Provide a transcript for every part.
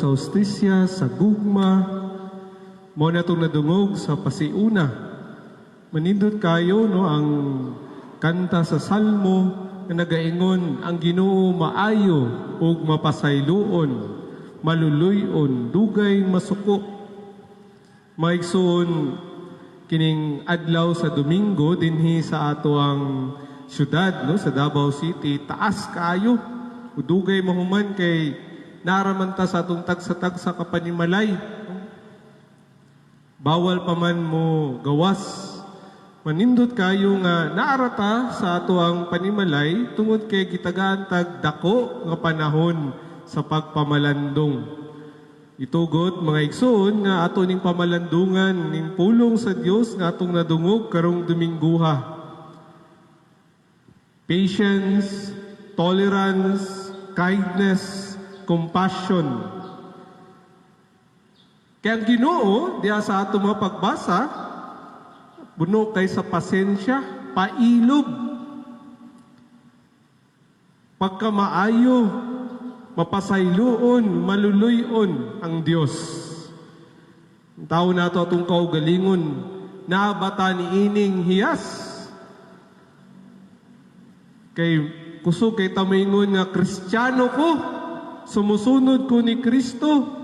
sa hustisya, sa gugma. Mao na itong nadungog sa pasiuna. Manindot kayo, no, ang kanta sa Salmo nga nagaingon, ang Ginoo maayo ug mapasayloon, maluluy-on, dugay masuko. Maigsoon, kining adlaw sa Domingo dinhi sa ato ang syudad, no, sa Davao City, taas kaayo. Ug dugay mahuman kay naraman ta sa atong tagsa-tagsa ka panimalay. Bawal pa man mo gawas. Manindot kayo nga naarata sa ato ang panimalay tungod kay gitagaan tag dako nga panahon sa pagpamalandong. Itugot, mga igsoon, nga ato ning pamalandungan ning pulong sa Dios nga atong nadungog karong Domingguha. Patience, tolerance, kindness, compassion. Kaya ang Ginoo, diya sa ato mga pagbasa, buno kay sa pasensya, pailob, pagkamaayo, mapasayloon, maluluyon ang Dios. Ang tao nato atong kaugalingon, naabata ni ining hiyas. Kay kusog kay tamingon nga Kristiyano ko, sumusunod ko ni Kristo.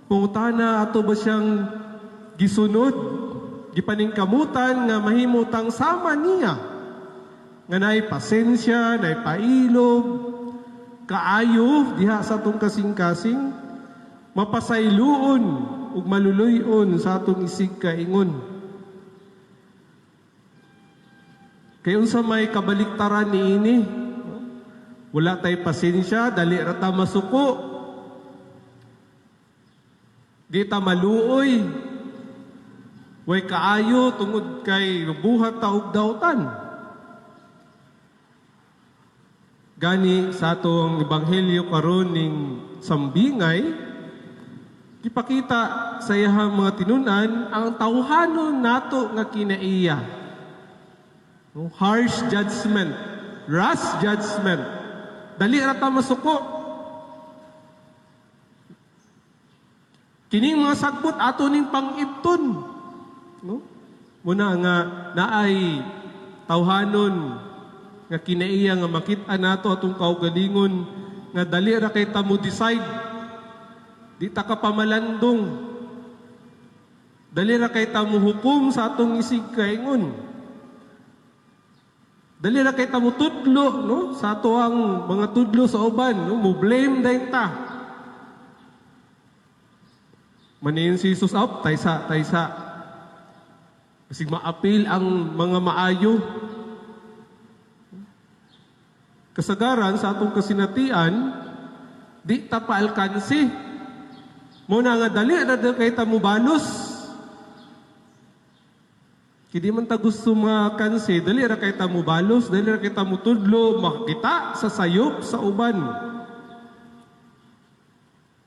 Pangutana, ato ba siyang gisunod? Gipaningkamutan nga mahimutang sama niya. Nga naay pasensya, naay pailob, kaayo diha sa atong kasing-kasing, mapasayloon ug maluluy-on sa atong isig kaingon. Kay unsa may kabaliktaran niini? Wala tay pasensya, dali ra ta masuko. Di ta maluoy. Way kaayo tungod kay buhat ta og dautan. Gani sa atong ebanghelyo karon ning sambingay, gipakita sa iyahang mga tinun-an ang tawhanon nato nga kinaiya. No? Harsh judgment, rash judgment. Dali ra ta masuko. Kining mga sagbot ato ning pangibton. No? Muna nga naay tawhanon nga kinaiya nga makit-an nato atong kaugalingon nga dali ra kay ta mo decide. Di ta ka pamalandong. Dali ra kay ta mo hukom sa atong isig kaingon. Dali ra kay ta mo tudlo, no, sa ato ang mga tudlo sa uban, no, mo blame dayon ta. Maniyon si Jesus up taysa taysa. Basig maapil ang mga maayo. Kasagaran sa atong kasinatian, di ta paalkansi. Muna nga dali ra kay ta mo balos. Kaya di man ta gusto makansi, dali ra kay ta mo balos, dali ra kay ta mo tudlo, makita sa sayop sa uban.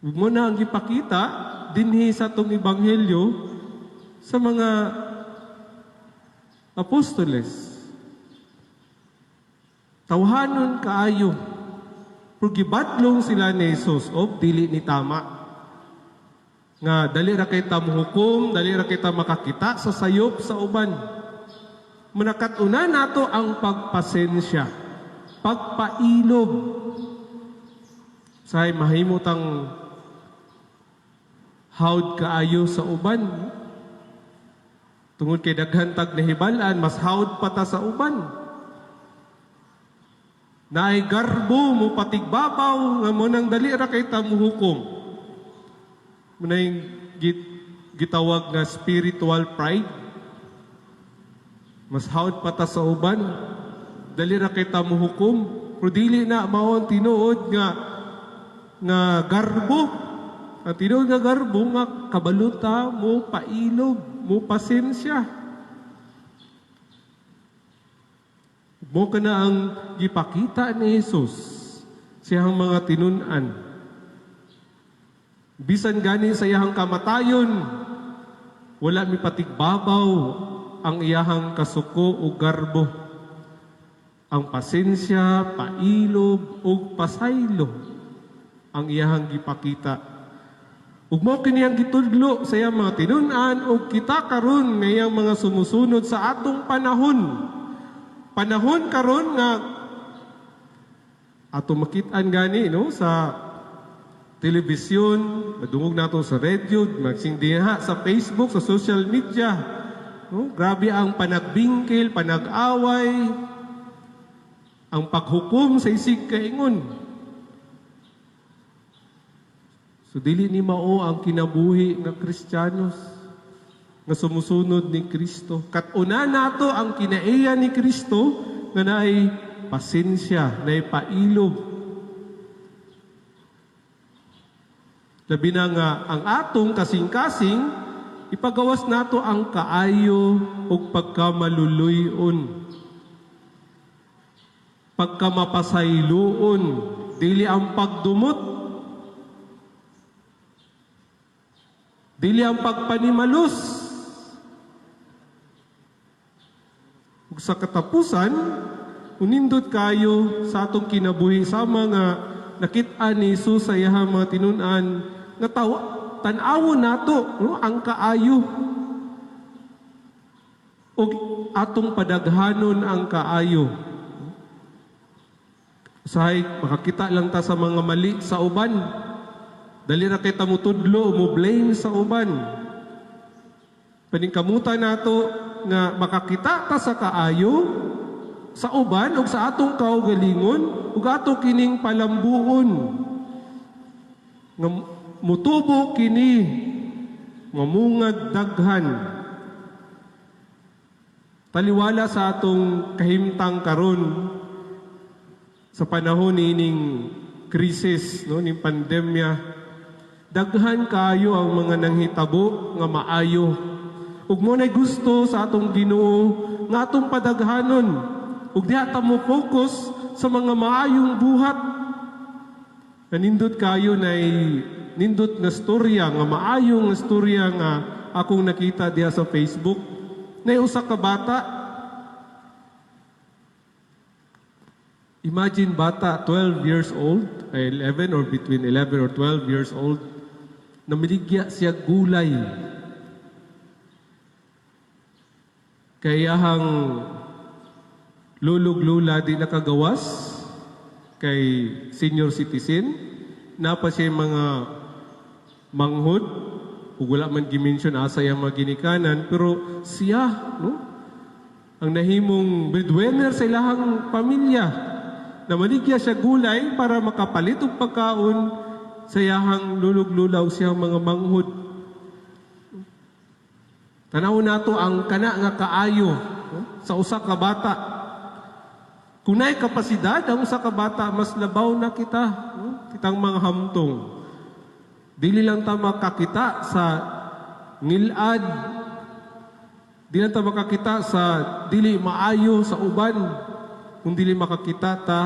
Ug mo na ang gipakita dinhi sa atong ebanghelyo sa mga apostoles. Tawhanon kaayo. Pero gibadlong sila ni Jesus, oh, dili ni tama. Nga dali ra kay ta mohukom, dali ra kay ta makakita sa sayop sa uban. Munakat-una nato ang pagpasensya, pagpailob. Say mahimo tang hawd kaayo sa uban. Tungod kay daghan tag nahibal-an, mas hawd pa ta sa uban. Naay garbo mo patigbabaw nga mo nang dali ra kay ta mohukom. Munay gitawag nga spiritual pride. Mas hawd pa ta sa uban. Dali ra kay ta mohukom. Pero dili na mao ang tinuod nga nga garbo. Ang tinuod nga garbo nga kabaluta mo pailob, mo pasensya. Mo ka na ang gipakita ni Jesus siyang mga tinun-an. Bisan gani sa iyahang kamatayon, wala mi patigbabaw ang iyahang kasuko o garbo. Ang pasensya, pailob ug pasaylo ang iyahang gipakita. Ug mao kini ang gitudlo sa iyang mga tinun-an ug kita karon nga iyang mga sumusunod sa atong panahon. Panahon karon nga atong makit-an gani, no, sa telebisyon, madungog nato sa radyo, magsing diha sa Facebook, sa social media. No? Grabe ang panagbingkil, panag-away, ang paghukom sa isig kaingon. So dili ni mao ang kinabuhi nga Kristiyanos nga sumusunod ni Kristo. Kat-una nato ang kinaiya ni Kristo nga naay pasensya, naay pailob. Labi na nga ang atong kasing-kasing, ipagawas nato ang kaayo ug pagkamaluluy-on, pagkamapasayloon, dili ang pagdumot, dili ang pagpanimalus. Ug sa katapusan, unindot kayo sa atong kinabuhi sama nga nakit-an ni Jesus sa iyahang mga tinun-an nga tan-awon nato, no, ang kaayo ug atong padaghanon ang kaayo. Usahay makakita lang ta sa mga mali sa uban. Dali ra kay ta mutudlo, mo blame sa uban. Paningkamutan nato nga makakita ta sa kaayo sa uban ug sa atong kaugalingon ug ato kining palambuon nga mutubo kini, mamungag daghan. Taliwala sa atong kahimtang karon sa panahon niining krisis, no, ning pandemya, daghan kaayo ang mga nanghitabo nga maayo. Ug mo nay gusto sa atong Ginoo nga atong padaghanon ug diha ta mo focus sa mga maayong buhat. Nanindot kayo nay nindot nga storya, nga maayong nga storya nga akong nakita diha sa Facebook. Nay usa ka bata. Imagine, bata 12 years old, ay 11 or between 11 or 12 years old, namiligya siya gulay. Kaya hang lulog-lula di nakagawas kay senior citizen, napa siya mga manghod, ug wala man gi-mention asa iyang mga ginikanan, pero siya, no, ang nahimong breadwinner sa ilahang pamilya. Namaligya siya gulay para makapalit og pagkaon sa iyahang lulog-lula ug siyang mga manghod. Tanaw nato ang kana nga kaayo, no, sa usa ka bata. Kung naay kapasidad ang usa ka bata, mas labaw na kita, no? Kitang mga hamtong. Dili lang ta makakita sa ngilad, dili lang ta makakita sa dili maayo sa uban, kung dili makakita ta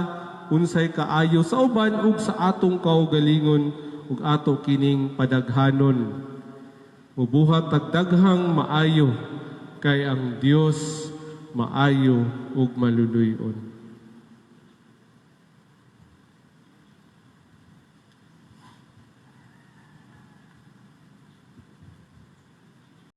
unsay kaayo sa uban ug sa atong kaugalingon ug ato kining padaghanon. Mubuhat tag daghang maayo kay ang Dios maayo ug maluluy-on.